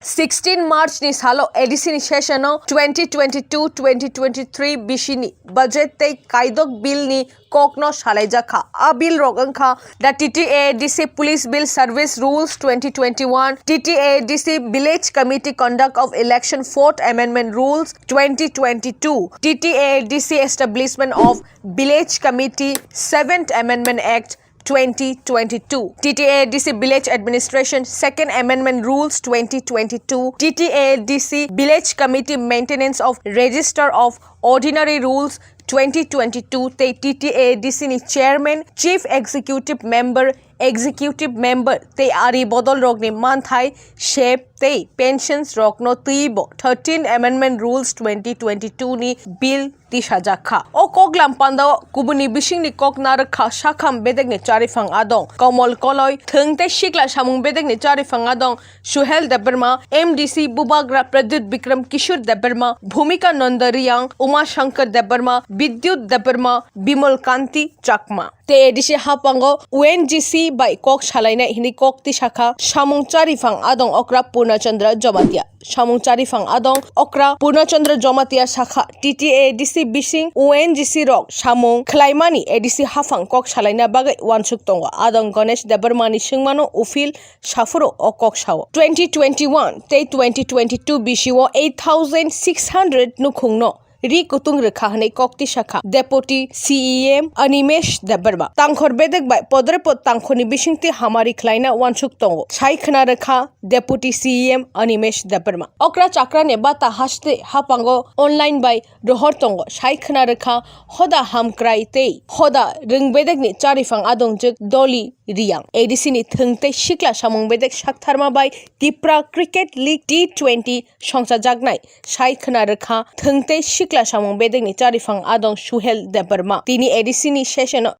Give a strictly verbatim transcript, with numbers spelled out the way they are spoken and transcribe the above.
Sixteen March ni salo A D C ni session o twenty twenty-two twenty twenty-three bisi ni budget tei kaidok bill ni kokno salaijakha. A bill rok wngkha the T T A A D C Police Bill Service Rules twenty twenty-one, T T A A D C Village Committee Conduct of Election Fourth Amendment Rules twenty twenty-two, T T A A D C Establishment of Village Committee Seventh Amendment Act twenty twenty-two, T T A A D C Village Administration Second Amendment Rules twenty twenty-two, T T A A D C Village Committee Maintenance of Register of Ordinary Rules twenty twenty-two tei T T A A D C ni Chairman, Chief Executive Member, Executive Member tei ari bodol rokni manthai, sep tei pensions rokno twibo Thirteenth Amendment Rules twenty twenty-two ni bill tisajakha. O koklam pandao kubuni bisingni kok narwkha sakham bedekni chariphang adong Komol Koloi, thwng tei sikla samung bedekni chariphang adong Suhel Debbarma, M D C Bubagra Pradyut Bikram Kishore Debbarma, Bhumika Nanda Riyang, Uma Shankar Debbarma, Bidyut Debbarma, Bimal Kanti Chakma. Tei A D C haphango U N G C bai kok salainai hinwi kok tisakha samung chariphang adong okra Purna Chandra Jamatia. Samung chariphang adong okra Purna Chandra Jamatia sakha T T A A D C bising U N G C rok samung khlaimani A D C haphang kok salaina bagwi uansuk tongo. Adong Ganesh Debbarma ni swngmano uphil saphuru o kok sao. Twenty twenty-one tei twenty twenty-two bisio eight thousand six hundred nukhungno ri kutung rwkha hwnwi kok tisakha Deputy C E M Animesh Debbarma. Tangkhor bedek bai podre pod tangkhorni bisingtwi hamari khlaina uansuk tongo, sai khwna rwkha Deputy C E M Animesh Debbarma. Okra chakrani bata haste haphango online bai rohor tongo, sai khwna rwkha hoda hamkrai tei hoda rwng bedekni chariphang adongjwk Doli Riyang. A D C ni thwng tei sikla samung bedek saktharma bai Tipra Cricket League T twenty songchajaknai sai khwna rwkha thwng tei sikla samung bedekni chariphang adong Suhel Debbarma. Tini A D C ni session o